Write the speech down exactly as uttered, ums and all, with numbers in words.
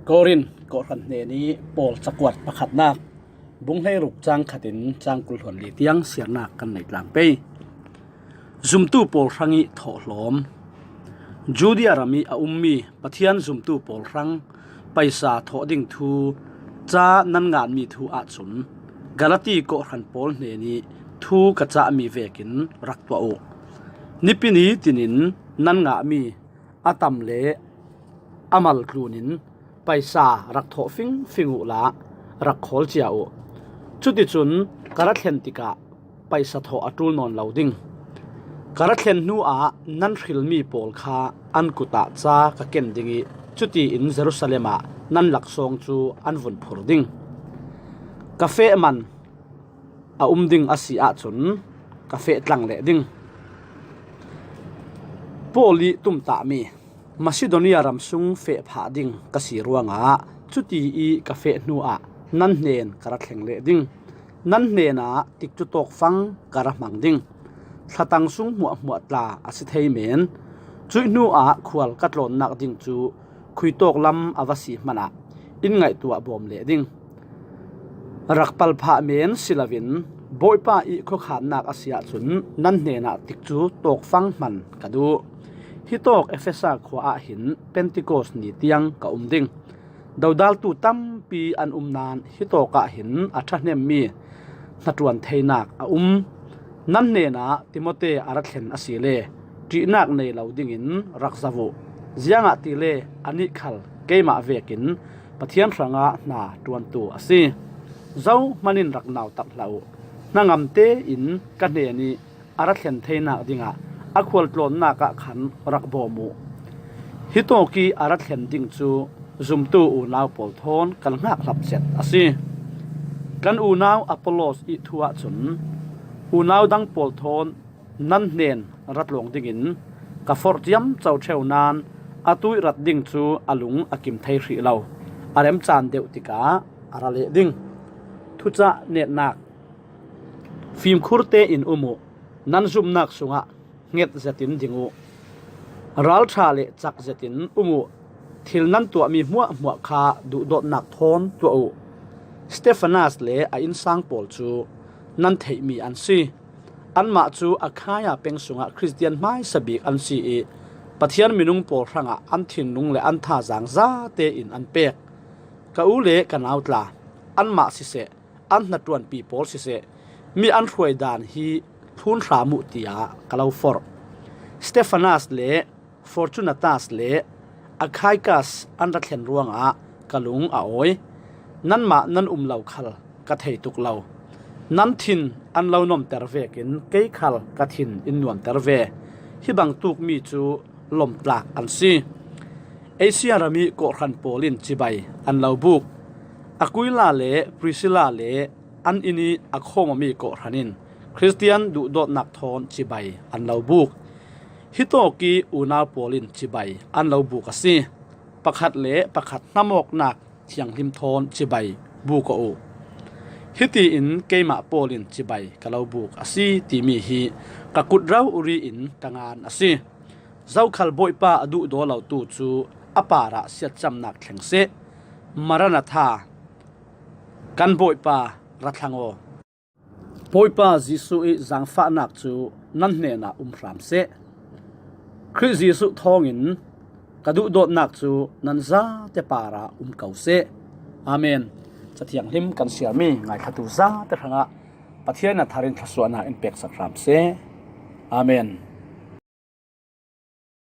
Korin kawhhran hnenih Paul cakuat pakhatnak, bung hleiruk cang khatin cang kul hluan li tiang siarnak kan nei tlang pei. Zumtu pawl hrang ih thawhhlawm. Judea ram ih a ummi Pathian zumtu pawl hrang paisa thawh ding thu ca nan nganmi thu ahcun Galati kawhhran pawl hnenih thu ka cahmi vekin rak tuah uh. Nipi ni tinin nan ngahmi a tam le a mal tlunin paisa rak thawh fingfing uhla rak khawl cia uh. Cuticun ka ra thlen tikah paisa thawh a ṭul nawn lo ding. Ka ra thlen hnuah nan hrilmi pawl kha an kutah ca ka ken ding ih cutiin Jerusalem ah nan laksawng cu an vun phur ding. Ka feh man a um ding a si ahcun ka feh tlang leh ding. Paul ih tumtahmi Masidonia ram sung feh phah ding ka si ruangah cuti ih ka feh hnuah nan hnen ka ra thleng leh ding. Nan hnenah tikcu tawkfang ka ra hmang ding. Thlatang sung hmuahhmuah tla a si thei men. Cuih hnuah khual ka tlawnnak ding cu khuitawk lam a va si hmanah in ngaihtuah bawm leh ding. Rak palphah men si loin Bawipa ih khuakhannak a si ahcun nan hnenah tikcu tawkfang hman ka duh. Hitawk Efesa khua ah hin Pentecost ni tiang ka um ding. Dodaltu tampi an um nain hitawk ah hin a ṭhahnemmi hnaṭuan theinak a um. Nan hnenah Timote a ra thlen asile ṭihnak nei lo dingin rak zoh uh. Ziangahtile anih khal keimah vekin Pathian hrangah hna ṭuantu a si. Zohman in rak nautat hlah uh. Hnangam tein ka hnenih a ra thlen theinak dingah a khualtlawnnak ah khan rak bawm uh. Hitawk ih a ra thlen ding cu zumtu unau pawl thawn kan hngakhlap zet a si. Kan unau Apollos ih thu ahcun unau dang pawl thawn nan hnen ra tlawng dingin ka forh ciamco ṭheu nain atu ih rat ding cu a lung a kim thei hrih lo. A remcaan deuh tikah a ra leh ding. Thucah netnak fimkhur tein um uh. Nan zumnak sungah hnget zetin ding uh. Ralṭha le cak zetin um uh. Thil nan tuahmi hmuahhmuah kha duhdawtnak thawn tuah uh. Stefanas le a innsang pawl cu nan theihmi an si. Anmah cu Akhaia peng sungah Khristian hmaisa bik an si ih Pathian minung pawl hrangah an thinlung le an thazaang zate in an pek. Ka u le ka nau tla, anmah siseh, an hnaṭuanpi pawl siseh, mi an hruai dan hi thlun hram uh tiah ka lo forh. Stefanas le Fortunatas le Akhaikas an ra thlen ruangah ka lung a awi. Nanmah nan um lo khal ka thei tuk lo. Nan thin an lo nuamter vekin kei khal ka thin in nuamter ve. Hi bangtuk mi cu lawmtlak an si. Asia ram ih kawhhran pawl in cibai an lo buk. Akuila le Priscilla le an inn ih a khawmawmi kawhhran in Khristian duhdawtnak thawn cibai an lo buk. Hitawk ih unau pawl in cibai an lo buk a si. Pakhat le pakhat hnamawknak thianghlim thawn cibai buk aw uh. Hitiin keimah Paul in cibai ka lo buk a si timi hi ka kut rori in ka ngan a si. Zokhal Bawipa a duhdaw lotu cu a parah siatcamnak thleng seh. Maranatha, kan Bawipa ra thlang aw. Bawipa Jesuh ih zaangfahnak cu nan hnenah um hram seh. Khrih Jesuh thawngin ka duhdawtnak cu nan zate parah um ko seh. Amen. Cathianghlim kan siarmi ngaithlatu zate hrangah Pathian a tharin thluasuahnak in peksak hram seh. Amen.